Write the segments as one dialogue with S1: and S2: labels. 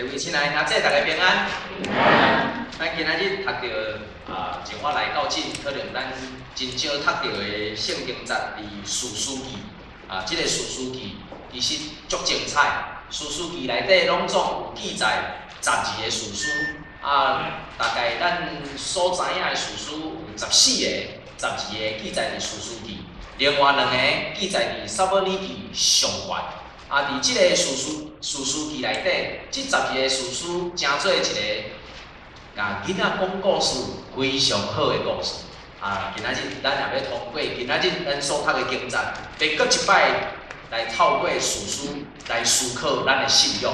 S1: 各位親愛的兄弟，大家平安。咱今仔日讀著啊，從我來到這，可能咱真少讀著的聖經節佇士師記啊，這個士師記其實足精彩。士師記內底攏總有記載十二个士師啊，大概咱所知影的士師有14個，十二个記載佇士師記，另外兩個記載佇撒母耳記上卷。啊，佇這个士師記內底，這十二个士師成做一个共囡仔講故事非常好的故事。啊，今仔日咱也欲通過今仔日咱所讀的經節，欲閣一擺來透過士師來思考咱的信仰。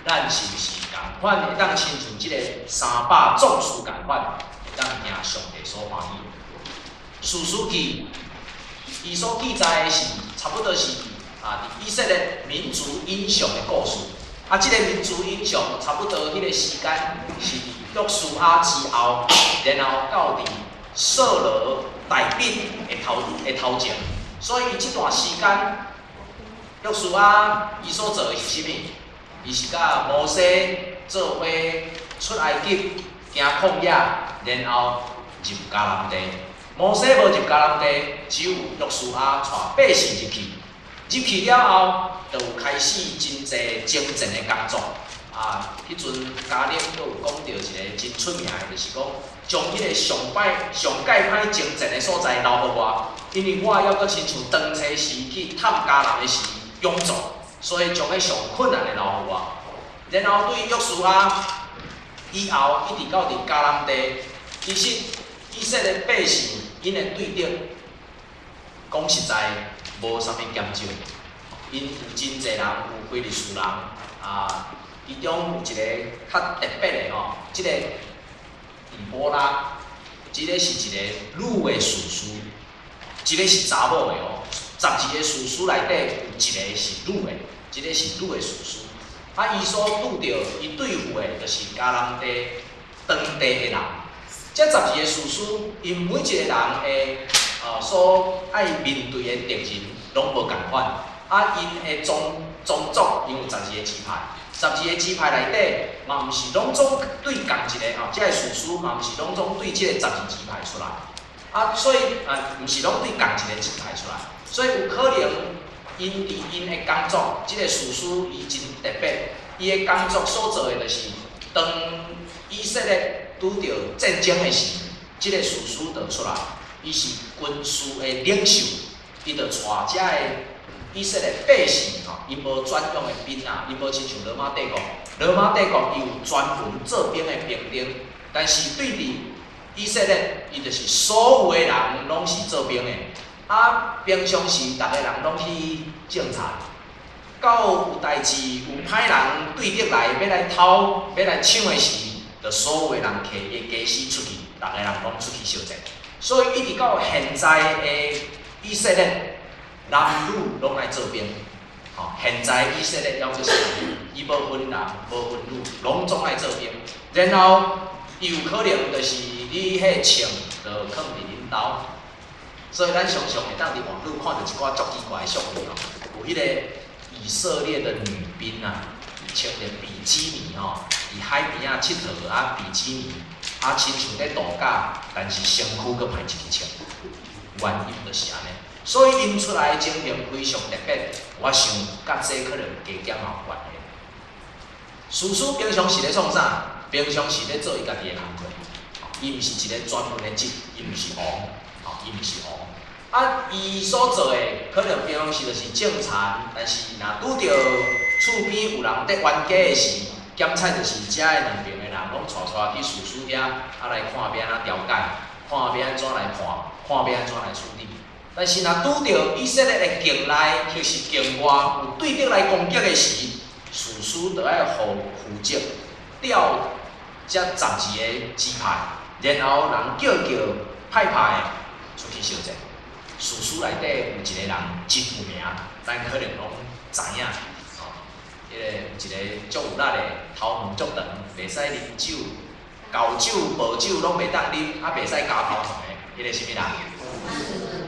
S1: 咱是毋是仝款會當親像這个300壯士仝款，會當行上帝所歡喜的？士師記，伊所記載的是差不多是啊，佇以色列民族英雄的故事。啊，這个民族英雄差不多彼个時間是佇約書亞之後，然後到佇掃羅大衛的頭前。所以這段時間，約書亞伊所做的是啥物？伊是佮摩西做伙出埃及，行曠野，然後入迦南地。摩西無入迦南地，只有約書亞帶百姓入去。入去了後，就有開始真濟征戰的工作。啊，彼陣迦勒閣有講著一个真出名的，就是講將彼个上擺上蓋歹征戰的所在留予我，因為我猶閣親像當初時去探迦南的時勇壯，所以將彼上困難的留予我。然後對約書亞以後一直到佇迦南地，其實以色列百姓𪜶的對敵，講實在無啥物減少，𪜶有真濟人有非利士人啊，其中有一个較特別的吼，這个底波拉，這个是一個女的士師，這个是查某的哦。十二个士師內底有一个是女的，這个是女的士師。啊，伊所拄著伊對付的，就是迦南地當地的人。這十二个士師，𪜶每一个人的所愛面對的敵人攏無仝款。啊，𪜶的宗族，𪜶有十二个支派，十二个支派內底嘛，毋是攏總對仝一个吼，這个士師嘛，毋是攏總對這个十二支派出來。啊，所以啊，毋是攏對仝一個支派出來，所以有可能𪜶佇𪜶的工作，這个士師伊真特別，伊的工作所做的就是，當以色列拄著戰爭的時，這个士師就出來，伊是軍事的領袖，伊就帶遮个以色列百姓吼，𪜶無專用的兵啊，𪜶無親像羅馬帝國，羅馬帝國伊有專門做兵的兵丁，但是對佇以色列，伊就是所有的人攏是做兵的。啊，平常時逐个人攏去種田，到有代誌有歹人對敵來欲來偷、欲來搶的時，就所有的人提伊的家私出去，逐个人攏出去相戰。所以一直到現在的以色列，男女攏愛做兵。吼，現在以色列猶閣是，伊無分男無分女，攏總愛做兵。然後伊有可能就是你彼個槍就囥佇恁兜，所以咱常常會當佇網路看著一寡足奇怪的相片吼，有彼個以色列的女兵啊，穿著比基尼吼，佇海邊仔𨑨迌啊，比基尼啊，親像咧度假，但是身軀閣歹一支穿，原因就是按呢。所以𪜶出來的情形非常特別，我想佮這可能加減嘛有關係。士師平常是咧創啥？平常是咧做伊家己的工課，伊毋是一个專門的職，伊毋是王，吼，伊毋是王。啊，伊所做的可能平常時就是種田，但是若拄著厝邊有人佇冤家的時，檢採就是遮的兩邊的人攏帶帶去士師遐，啊來看欲按怎調解，看欲按怎來判，看欲按怎來處理。但是若拄著以色列的境內或是境外有對敵來攻擊的時，士師就愛負責調這十二个支派，然後人叫叫派派出去相戰。士師內底有一個人真有名，咱可能攏知影，吼，彼个有一个足有力的，頭毛足長，袂使啉酒，厚酒薄酒攏袂當啉，啊袂使咬頭毛的，彼个啥物人？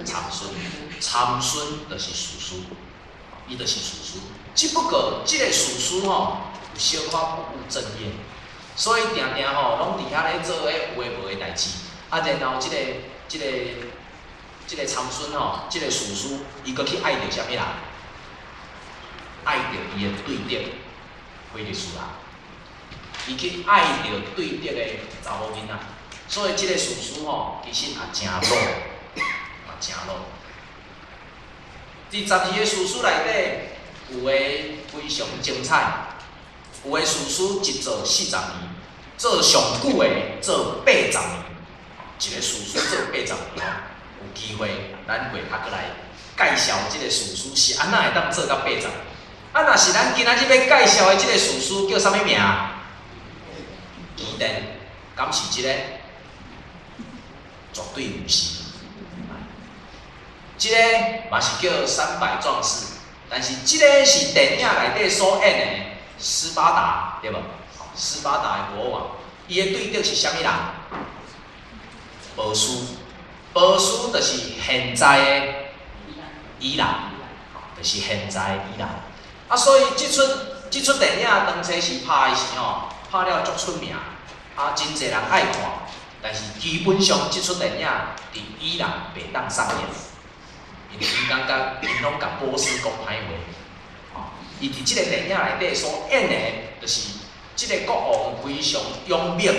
S1: 參孫，參孫就是士師，伊就是士師。只不過這个士師吼，有小可不務正業，所以定定吼攏佇遐咧做彼有的無的代誌。啊，然後這個參孫吼，這個士師，伊閣去愛著啥物人？愛著伊的對敵，非利士人。伊去愛著對敵的查某囡仔，所以這個士師吼，其實也誠老，嘛誠老。佇12個士師內底，有的非常精彩，有的士師一做40年，做上久的做80年，一個士師做八十年吼，有機會咱過較閣來介紹這個士師是按怎會當做到八十。啊，若是咱今仔日欲介紹的這個士師叫啥物名？基甸，敢是這個？絕對毋是。這個嘛是叫三百壯士，但是這個是電影內底所演的斯巴達，對無？斯巴達的國王，伊的對敵是啥物人？波斯，波斯就是現在的伊朗，就是現在的伊朗。啊，所以這齣電影當初是拍的時吼，拍了足出名，啊，真濟人愛看。但是基本上這齣電影佇伊朗袂當上映，因為𪜶感覺𪜶攏共波斯講歹話。吼，伊佇這個電影內底所演的，就是這個國王非常勇猛，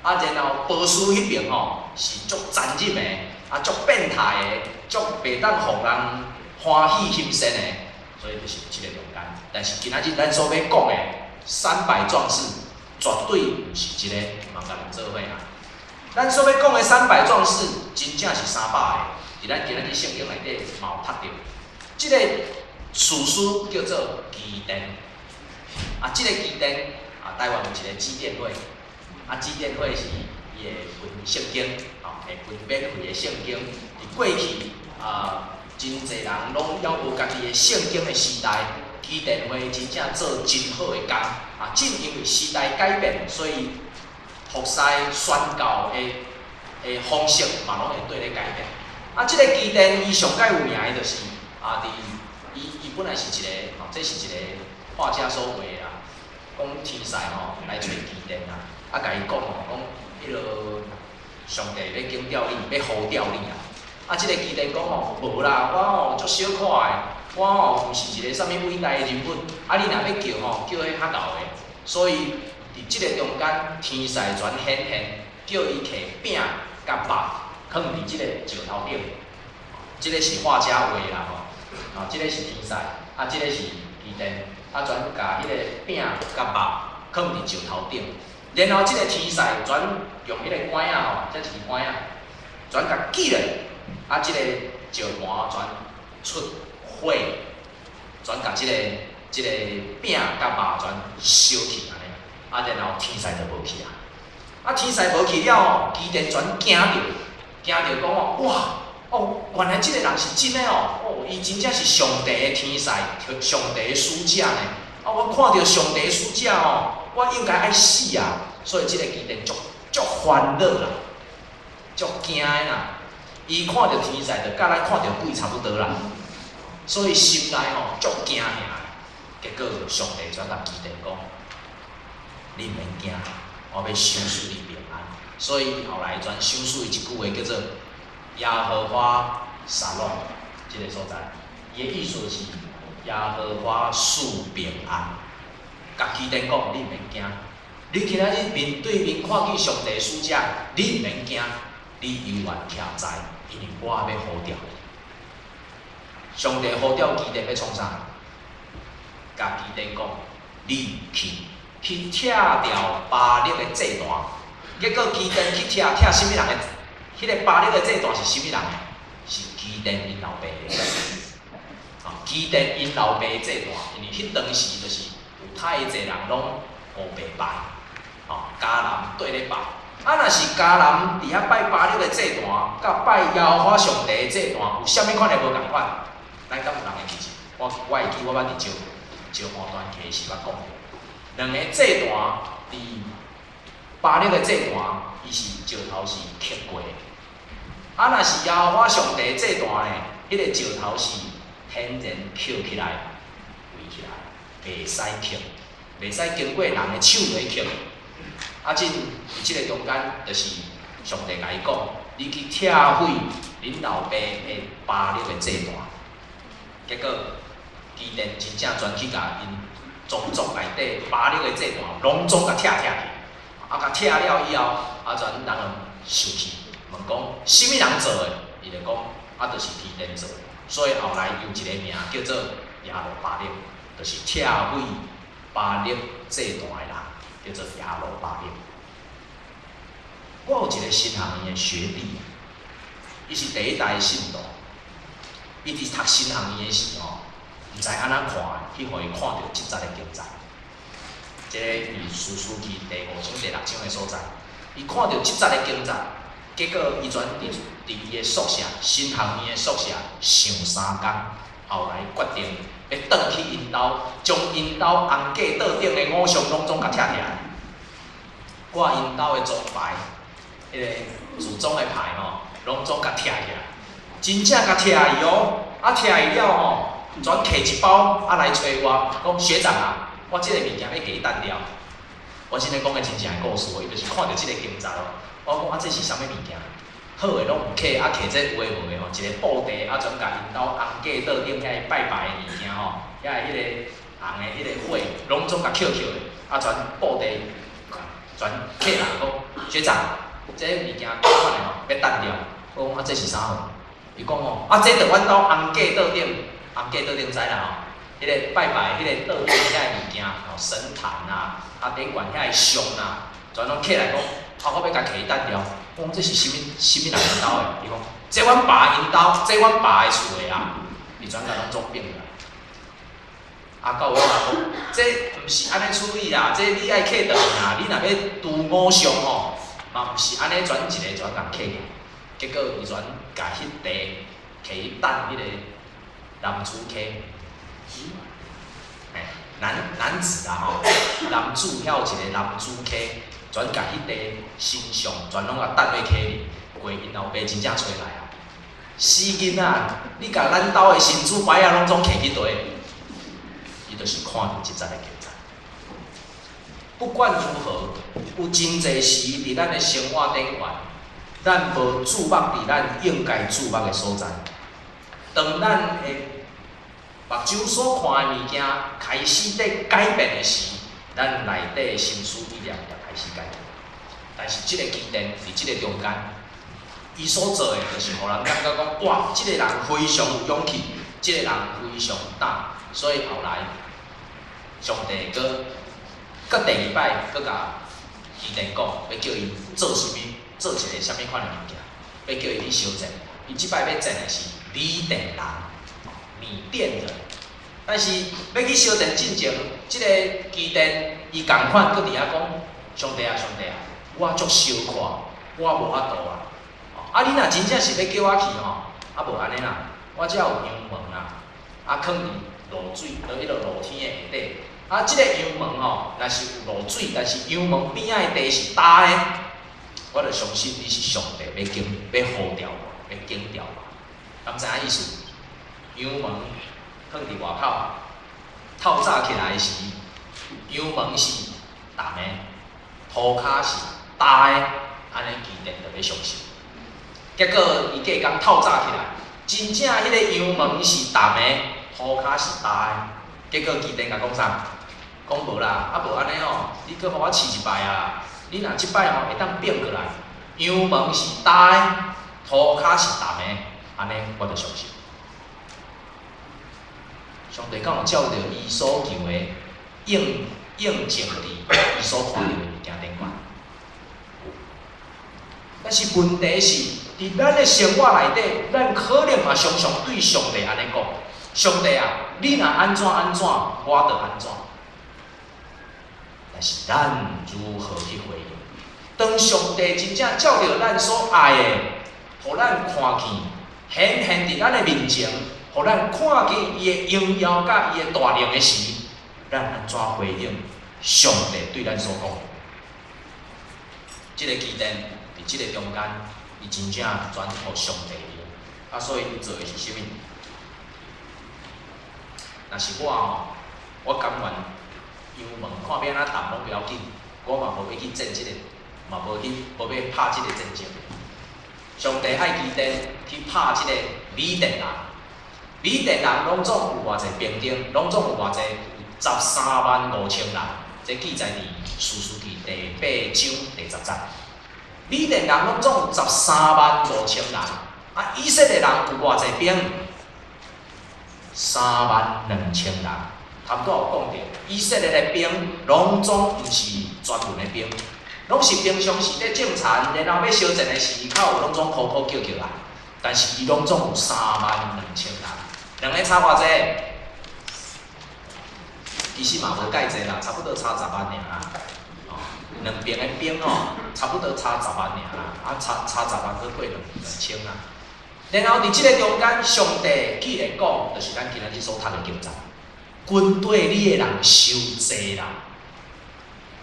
S1: 啊，然後波斯彼邊吼是足殘忍的，啊，足變態的，足袂當予人歡喜心善的，所以就是這個中間。但是今仔日咱所欲講的三百壯士，絕對毋是這個，嘛共恁做伙啊。咱所欲講的三百壯士，真正是300個，佇咱今仔日聖經內底嘛有讀著。這個士師叫做基甸，啊，這個基甸啊，台灣有一個基甸會，啊，基甸會是伊會分聖經，吼，會分免費的聖經。佇過去啊，真濟人攏猶無家己的聖經的時代，基甸會真正做真好的工。啊，正因為時代改變，所以服侍宣教的方式嘛，攏會綴咧改變。啊，這個基甸伊上蓋有名的就是啊，佇伊本來是一個，吼，這是一個畫家所畫的啦。講天使吼來揣基甸啦，啊，共伊講吼，講彼个上帝欲檢調你，欲呼召你啊。啊，這個基甸講吼，無啦，我吼足小看的，我吼毋是一個啥物偉大的人物。啊，你若欲叫吼，叫彼較𠢕的。所以佇這個中間，天使全顯現，叫伊提餅佮肉，囥佇這個石頭頂。這個是畫家畫的啦吼，啊，這個是天使，啊，這個是基甸，啊，全共彼个餅佮肉囥佇石頭頂，然後這個天使全用彼個拐仔吼，這一支拐仔，全共擊落，啊，這個石盤全出火，全共這個餅佮肉全燒去按呢，啊，然後天使就無去啊，啊，天使無去了吼，基甸全驚著，驚著講吼，哇！哦，原來這個人是真的哦！哦，伊真正是上帝的天使，上帝的使者呢。啊，我看著上帝的使者哦，我應該愛死啊！所以這個基甸足足煩惱啦，足驚的啦。伊看著天使，就佮咱看著鬼差不多啦。所以心內吼足驚嚇的。結果上帝轉共基甸講：你毋免驚，我欲賞賜你平安。所以後來轉賞賜伊一句話叫做耶和華沙龍，這個所在，伊的意思是耶和華賜平安。共基甸講，你毋免驚，你今仔日面對面看見上帝使者，你毋免驚，你猶原徛在，因為我欲呼召你。上帝呼召基甸欲創啥？共基甸講，你去拆掉巴力的祭壇。結果基甸去拆，拆啥物人的？彼个巴力的祭壇是啥物人的？是基甸𪜶老爸的。啊，基甸𪜶老爸的祭壇，因為彼當時就是有太濟人攏烏白拜，吼，迦南綴咧拜。啊，若是迦南佇遐拜巴力的祭壇，佮拜耶和華上帝的祭壇，有啥物款的無仝款？咱敢有人會記住？我會記，我捌佇石石盤團契時捌講過。兩個祭壇佇巴力的祭壇，伊是石頭是刻過的。啊，若是耶和華上帝祭壇呢，彼个石頭是天然抾起來圍起來，袂使刻。袂使經過人的手來刻。啊，這佇這个中間，就是上帝共伊講，你去拆毀恁老爸的巴力的祭壇。結果基甸真正全去共𪜶宗族內底巴力的祭壇，攏總共拆拆去。啊，共拆了以後，啊，全人就生氣，問講啥物人做的？伊就講，啊，就是基甸做的。所以後來有一个名叫做耶路巴力，就是拆毀巴力祭壇的人，叫做耶路巴力。我有一个神學院的學弟，伊是第一代的信徒，伊佇讀神學院的時吼，毋知按怎看，去予伊看著這節的經節。這个佇士師記第五章、第六章的所在，伊看著這節的經節，結果伊全佇伊的宿舍，神學院的宿舍想3工，後來決定欲轉去𪜶兜，將𪜶兜尪母桌頂的偶像攏總共拆起來，掛𪜶兜的祖牌，彼个祖宗的牌吼，攏總共拆起來，真正共拆去哦，啊拆去了吼，全提一包啊來揣我，講學長啊，我這个物件欲共伊擲掉。我現在講的真正的故事，伊就是看著這个經節哦。我講啊，這是啥物物件？好的攏毋揢，啊揢這有的無的吼，一个布袋啊，全共𪜶兜尪母桌頂遐个拜拜的物件吼，遐个彼个紅的彼个火，攏總共抾抾的，啊全布袋全揢來講，學長，這个物件這款的吼，欲擲掉。我講啊，這是啥貨？伊講吼，啊，這著阮兜尪母桌頂，尪母桌頂知啦吼，彼个拜拜彼个桌頂遐个物件，吼神壇啊，啊頂懸遐个像啊，全攏揢來講，啊，我欲共揢去擲掉。我講這是啥物啥物人𪜶兜的？伊講，這阮爸𪜶兜，這阮爸的厝的啊。伊全共攏總變來。啊，到尾嘛講，這毋是按呢處理啦，這你愛刻轉啦，你若欲除偶像吼，嘛毋是按呢全一个全共刻起。結果伊全共彼塊摕去擲彼个楠梓溪，嘿，楠梓啊吼，楠梓遐有一个楠梓溪，全共彼塊神像全攏共擲佇溪裡，過𪜶老爸真正揣來啊！死囡仔，你共咱兜的神主牌仔攏總揢去佗？伊就是看著這節的經節。不管如何，有真濟時佇咱的生活頂懸，咱無注目佇咱應該注目的所在。當咱的目睭所看的物件開始佇改變的時，咱內底的心思意念也開始改變。但是這个基甸佇這个中間，伊所做的就是予人感覺講，哇，這个人非常有勇氣，這個人非常膽，所以後來上帝閣閣第二擺閣共基甸講，欲叫伊做啥物，做一个啥物款的物件，欲叫伊去相戰。伊這擺欲戰的是米甸人，米甸人。但是欲去相戰進前，這个基甸伊仝款閣佇遐講：上帝啊，上帝啊，我足小看，我無法度啊。啊，你若真正是欲叫我去吼，啊無按呢啦，我遮有羊毛啦，啊囥佇露水，佇彼个露天的下底。啊，這个羊毛吼，若是有露水，但是羊毛邊仔的地是焦的，我就相信你是上帝欲警，欲呼召我，欲警召我。敢知影意思？羊毛囥佇外口，透早起來時，羊毛是澹的，塗跤是焦的，按呢基甸就欲相信。結果伊隔工透早起來，真正彼個羊毛是澹的，塗跤是焦的。結果基甸共講啥？講無啦，啊無按呢吼，你閣予我試一擺啊！你若這擺吼會當變過來，羊毛是焦的，塗跤是澹的，按呢我就相信。上帝敢有照著伊所求的應應證佇伊所看著的物件頂懸？但是問題是，佇咱的生活內底，咱可能嘛常常對上帝按呢講：上帝啊，你若按怎按怎，我就按怎。但是咱如何去回應？當上帝真正照著咱所愛的，予咱看見，顯現佇咱的面前，予咱看見伊的榮耀佮伊的大能的時，咱按怎回應上帝對咱所講的？這个基甸佇這个中間，伊真正全予上帝用，啊，所以伊做的是啥物？若是我吼，我甘願油門看欲按怎澹攏不要緊，我嘛無欲去戰這個，嘛無去無欲拍這個戰爭。上帝愛基甸去拍這個米甸人，米甸人攏總有偌濟兵丁，攏總有偌濟，有135,000人。這記載佇士師記第八章第十節。米甸人攏總有十三萬五千人，啊，以色列人有偌濟兵？3萬2千人。頭拄仔有講著，以色列的兵攏總毋是專門的兵，攏是平常時咧種田，然後欲相戰的時，較有攏總苦苦叫叫來。但是伊攏總有三萬兩千人，兩个差偌濟？其實嘛無蓋濟啦，差不多差十萬爾啦。哦，兩邊的兵哦，差不多差十萬爾啦，啊差十萬閣過兩千啦。然後佇這个中間，上帝既然講，就是咱今仔日所讀的經節，軍隊裡的人傷濟啦。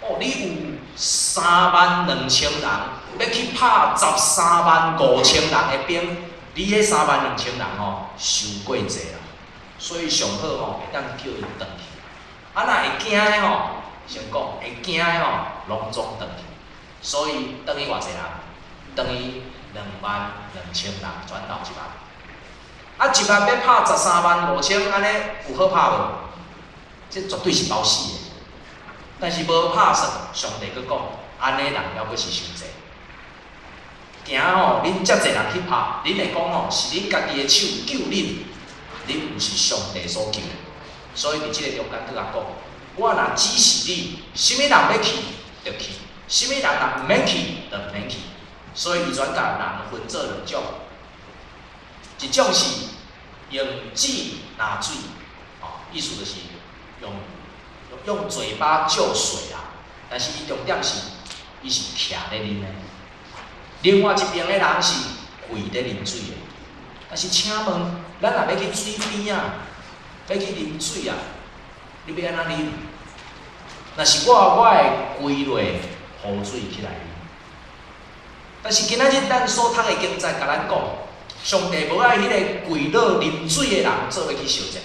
S1: 哦，你有三萬兩千人，欲去拍十三萬五千人的兵，你彼三萬兩千人吼，傷過濟啦。所以上好吼，會當叫𪜶轉去。啊，若會驚的吼，先講會驚的吼，攏總轉去。所以轉去偌濟人？轉去2萬2千人，轉到一萬。啊，一萬欲拍十三萬五千，按呢有好拍無？這絕對是包死的。但是無拍算，上帝閣講，按呢人猶閣是傷濟。驚吼，恁遮濟人去拍，恁會講吼，是恁家己的手救恁，恁毋是上帝所救的。所以佇這个中間閣共講，我若指示你，啥物人欲去就去，啥物人若毋免去就毋免去。所以伊轉共人分做兩種，一種是用舌拿水，吼，意思就是用嘴巴救水啦。但是伊重點是，伊是徛咧啉的。另外一邊的人是跪咧啉水的。但是請問，咱若欲去水邊仔，欲去啉水啊，你欲按怎啉？若是我，我會跪落壺水起來啉。但是今仔日咱所讀的經節共咱講，上帝無愛彼个跪落啉水的人做伙去相戰，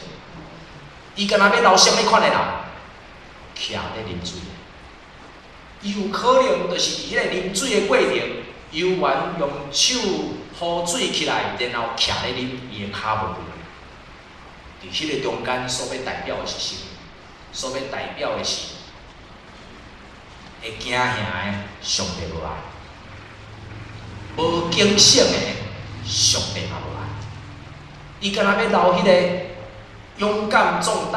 S1: 伊干焦欲留啥物款的人？徛咧啉水的。伊有可能就是佇彼个啉水的過程，猶原用手壺水起來，然後徛咧啉，伊的跤無跪。佇彼个中間所欲代表的是啥物？所欲代表的是會驚嚇的，上帝無愛；無警醒的，上帝嘛無愛。伊干焦欲留彼个勇敢壯膽、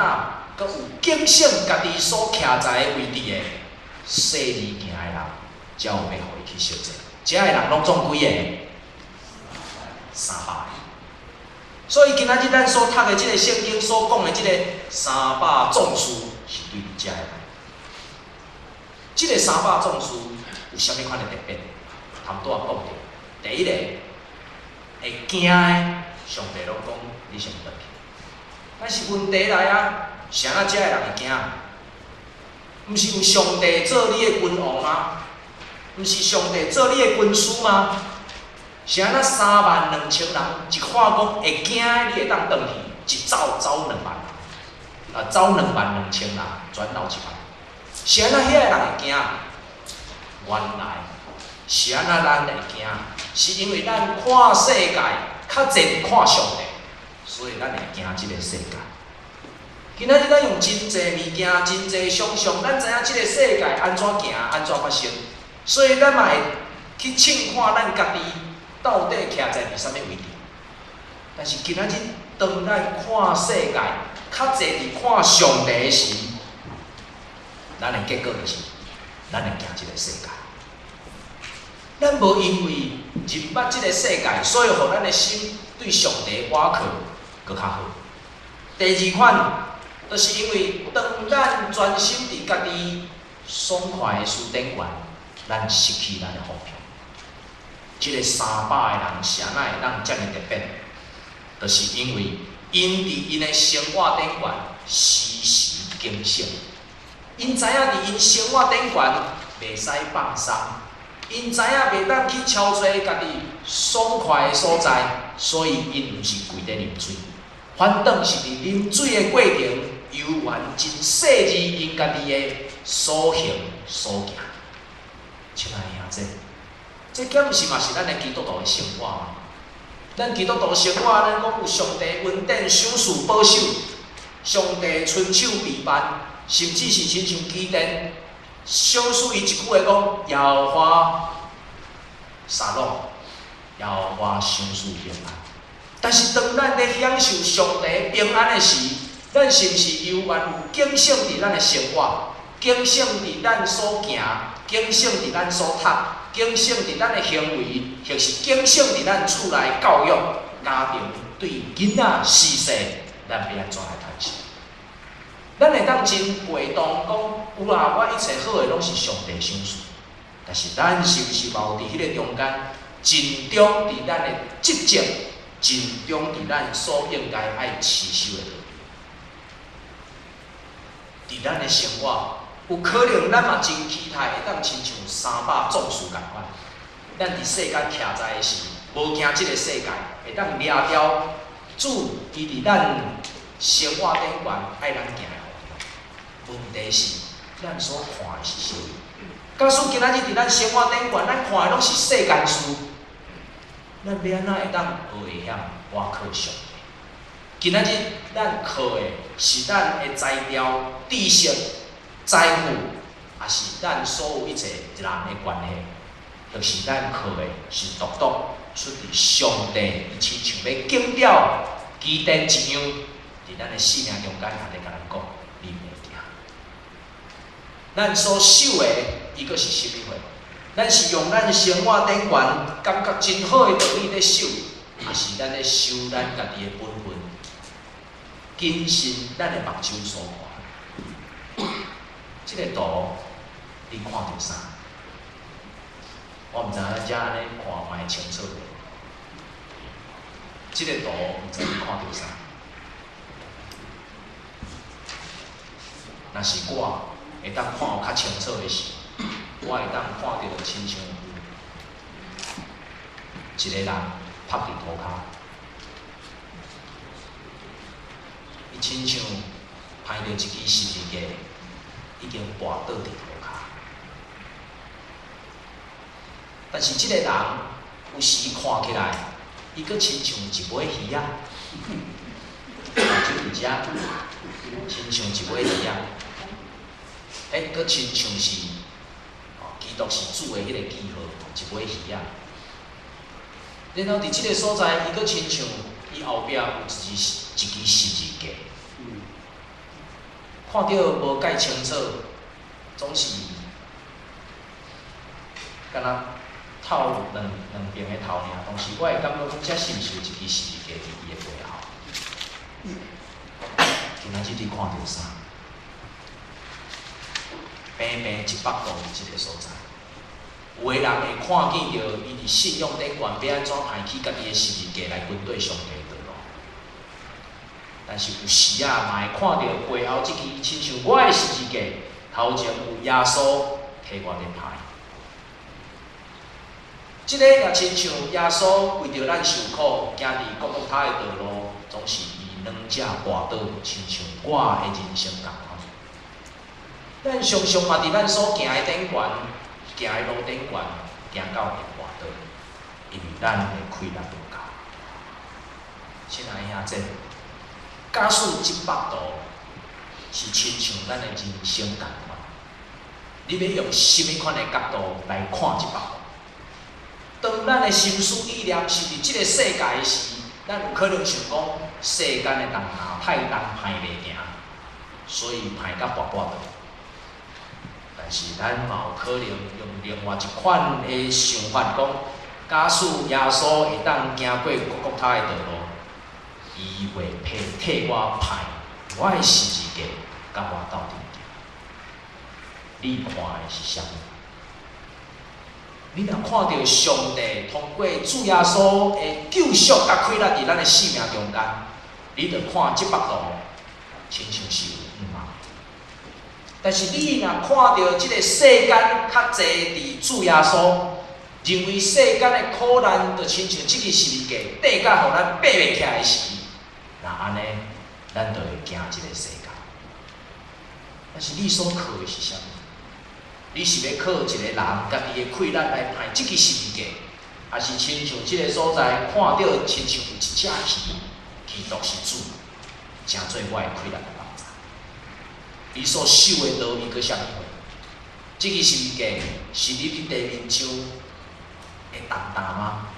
S1: 閣有警醒家己所徛在的位置的細膩行的人，才有欲予伊去相戰。遮的人攏總幾个？300个。所以今仔日咱所讀的這个聖經所講的這個三百壯士，是對遮的人。這个三百壯士有啥物款的特別？頭拄仔講著，第一个會驚的，上帝攏講你先轉去。但是問題來啊，啥人遮的人會驚？毋是有上帝做你的君王嗎？毋是上帝做你的軍師嗎？是按怎3萬2千人一看講會驚，你會當轉去，一走走兩萬，啊走2萬2千人，轉到一萬。是按怎遐个人會驚？原來是按怎咱會驚？是因為咱看世界較濟看上帝，所以咱會驚這个世界。今仔日咱用真濟物件、真濟想象，咱知影這个世界按怎行、按怎發生，所以咱嘛會去試看咱家己到底徛在佇啥物位置。但是今仔日當咱看世界較濟佇看上帝的時，咱的結果就是咱會驚這个世界。咱無因為認捌這个世界，所以予咱的心對上帝倚靠閣較好。第二款，就是因為當咱專心佇家己爽快的舒展懸，咱失去咱的方向。這个300个人啥物會當遮爾特別？就是因為𪜶佇𪜶的生活頂懸時時警醒，𪜶知影佇𪜶生活頂懸袂使放鬆，𪜶知影袂當去超揣家己爽快的所在，所以𪜶毋是跪咧啉水，反轉是佇啉水的過程，猶原真細膩𪜶家己的所行所行。親愛的兄弟，這敢毋是嘛是咱的基督徒的生活嗎？咱基督徒生活，咱講有上帝恩典、賞賜、保守，上帝伸手庇範，甚至是親像基甸賞賜伊一句話講：耶和華沙龍，耶和華賞賜平安。但是當咱咧享受上帝平安的時，咱是毋是猶原有警醒佇咱的生活，警醒佇咱所行，警醒佇咱所讀，警醒佇咱的行為，或是警醒佇咱厝內教育、家庭對囡仔時勢，咱欲按怎來談心？咱會當真被動講，有啊，我一切好的攏是上帝賞賜，但是咱是毋是嘛有佇彼个中間，盡忠佇咱的職責，盡忠佇咱所應該愛持守的道理？佇咱的生活，有可能咱嘛真期待會當親像300壯士仝款，咱佇世間徛在的時，無驚這个世界，會當掠牢主伊佇咱生活頂懸愛咱行的方向。問題是，咱所看的是啥物？假使今仔日佇咱生活頂懸，咱看的攏是世間事，咱欲按怎會當學會曉倚靠上帝？今仔日咱靠的是咱的才調、知識、財富，抑是咱所有一切人的關係？抑是咱靠的是獨獨出佇上帝，伊親像欲警表基甸一樣，佇咱的生命中間，也佇共咱講，你袂驚。咱所守的，伊閣是啥物貨？咱是用咱生活頂懸感覺真好的道理咧守，抑是咱咧守咱家己的本分，謹慎咱的目睭所看？這个圖你看著啥？我毋知咱遮按呢看嘛會清楚無？這个圖毋知你看著啥？若是我會當看有較清楚的時，我會當看著親像有一个人趴佇塗跤，伊親像攀著一支十字架，已經跋倒佇塗跤。但是這个人有時看起來，伊閣親像一尾魚仔，就佇遮，親像一尾魚仔。彼閣親像是，基督是主的彼个記號，一尾魚仔。然後佇這个所在，伊閣親像伊後壁有一支一支十字架，看著無蓋清楚，總是敢若透兩兩邊的頭爾。當時我會感覺講，這是毋是有一支十字架佇伊的背後？今仔日你看著啥？平平一幅圖佇這个所在，有的人會看見著伊佇信仰頂懸欲按怎刣起家己的十字架來跟綴上帝的道路，但是有時仔嘛會看著背後這支親像我的十字架，頭前有耶穌替我佇刣。這个也親像耶穌為著咱受苦，行佇各各他的道路，總是伊兩隻跋倒，親像我的人生仝款。咱常常嘛佇咱所行的頂懸，行的路頂懸，行到會跋倒，因為咱的氣力無夠。親愛的兄弟，假使這幅圖是親像咱的人生仝款，你欲用啥物款的角度來看這幅圖？當咱的心思意念是佇這个世界的時，咱有可能想講世間的重擔太重，攀袂行，所以攀甲跋跋倒。但是咱嘛有可能用另外一款的想法講，假使耶穌會當行過各各他的道路，伊會替替我攀我的十字架，佮我鬥陣行。你看的是啥物？你若看著上帝通過主耶穌的救贖佮氣力佇咱的生命中間，你就看這幅圖，親像是有向望。但是你若看著這个世間較濟佇主耶穌，認為世間的苦難就親像這支十字架，綴甲予咱爬袂起來時，若按呢，咱就會驚這个世界。但是你所靠的是啥物？你是欲靠一个人家己的氣力來攀這支十字架，抑是親像這个所在看著親像有一隻魚，基督是主，成做我的氣力的幫助。你所守的道伊閣啥物貨？這支十字架是你佇地面上的重擔嗎？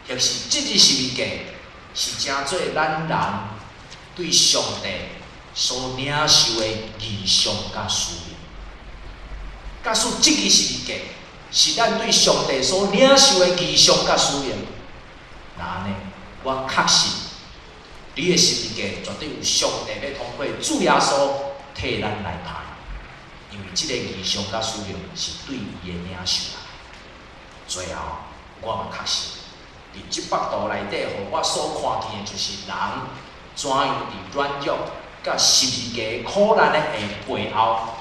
S1: 抑是這支十字架是成做咱人對上帝所領受的異象佮使命？假使這支十字架是咱對上帝所領受的異象佮使命，那按呢，我確信你的十字架絕對有上帝欲通過主耶穌替咱來攀，因為這个異象佮使命是對伊的領受來。最後，我嘛確信，佇這幅圖內底，予我所看見的就是人怎樣佇軟弱佮十字架苦難的背後，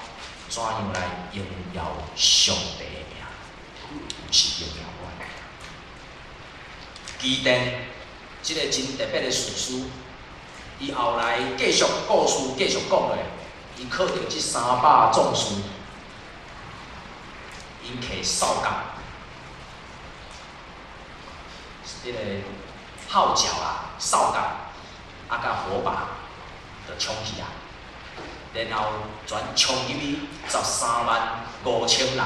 S1: 怎樣來榮耀上帝的名，毋是榮耀我的名。基甸這個真特別的士師，伊後來繼續故事繼續講落，伊靠著這300壯士，𪜶提掃角，彼个號角啦，掃角，啊，佮火把，就衝去啊！然後全衝入去135,000人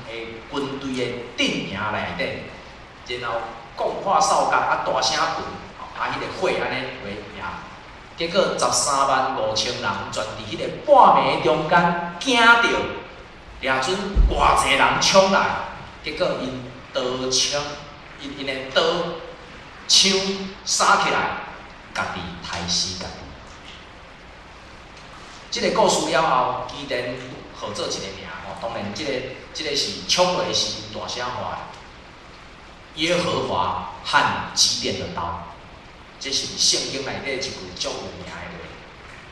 S1: 的軍隊的陣營內底，然後講破掃角啊，大聲噴，啊，彼个火按呢會燃，結果十三萬五千人全佇彼個半暝中間驚著，掠準偌濟人衝來，結果𪜶刀槍，𪜶的刀槍殺起來，家己刣死家己。這个故事了後，基甸號做一個名吼，當然這個是衝落是大聲喊的，耶和華和基甸的刀，這是聖經內底一句足有名的話。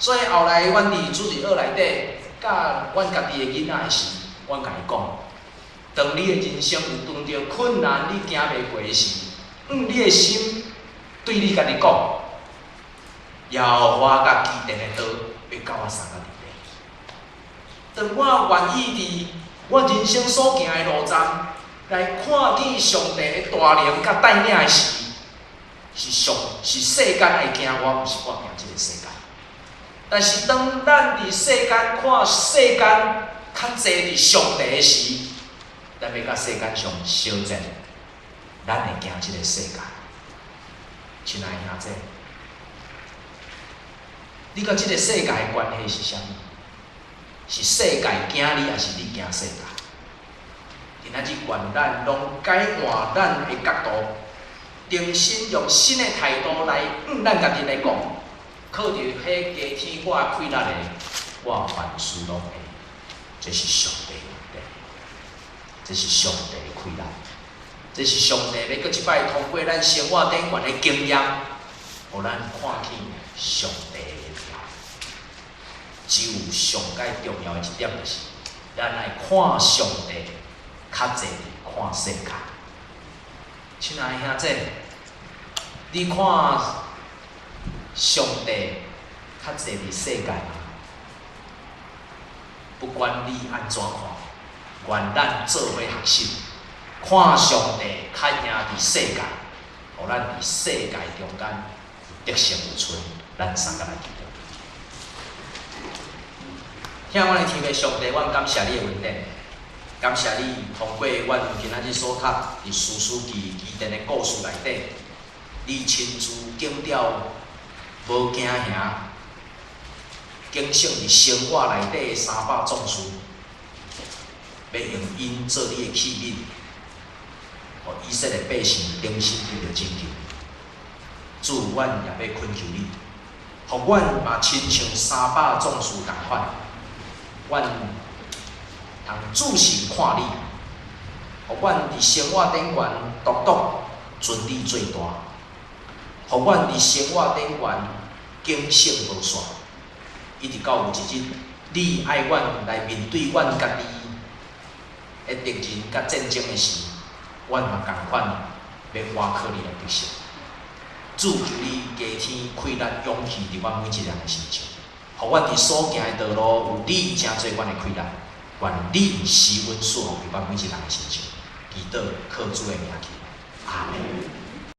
S1: 所以後來阮佇主日學內底，教阮家己的囡仔的時，阮共伊講：當你的人生有遇著困難，你行袂過時，用你的心對你家己講：耶和華佮基甸的刀，欲佮我相佮佇咧。當我願意佇我人生所行的路站，來看見上帝的大能佮帶領的時，是上是世間會驚我，毋是我驚這个世界。但是當咱佇世間看世間較濟佇上帝的時，咱欲佮世間上相戰，咱會驚這个世界。親愛兄弟，你佮這个世界的關係是啥物？是世界驚你，抑是你驚世界？今仔日願咱攏改換咱的角度，重新用新的態度來向咱家己來講，靠著彼加添我氣力的，我凡事攏會。這是上帝的恩典，這是上帝的氣力，這是上帝欲閣一擺通過咱生活頂懸的經驗，予咱看見上帝的榮耀。只有上蓋重要的一點就是，咱愛看上帝較濟看世界。親愛的兄弟，你看上帝較濟佇世界嗎？不管你按怎看，願咱做伙學習，看上帝較贏佇世界，予咱佇世界中間有得勝有剩。咱三個來祈禱。疼阮的天父上帝，阮感謝你的恩典，感謝你通過阮今仔日所讀佇士師記基甸的故事內底，你親自警調無驚嚇，警醒佇生活內底的300壯士，欲用𪜶做你的器皿，予以色列百姓重新得著拯救。主，阮也欲懇求你，予阮嘛親像三百壯士仝款，阮通注視看你，予阮佇生活頂懸獨獨尊你最大，予阮佇生活頂懸警醒無散，一直到有一日，你愛阮來面對阮家己的敵人佮戰爭的時，阮嘛仝款欲倚靠你來得勝。主，求你加添氣力、勇氣佇阮每一個人的身上。予阮佇所行的道路有你成做阮的氣力，願你施恩賜福佇阮每一人的身上，祈禱靠主的名求，阿門。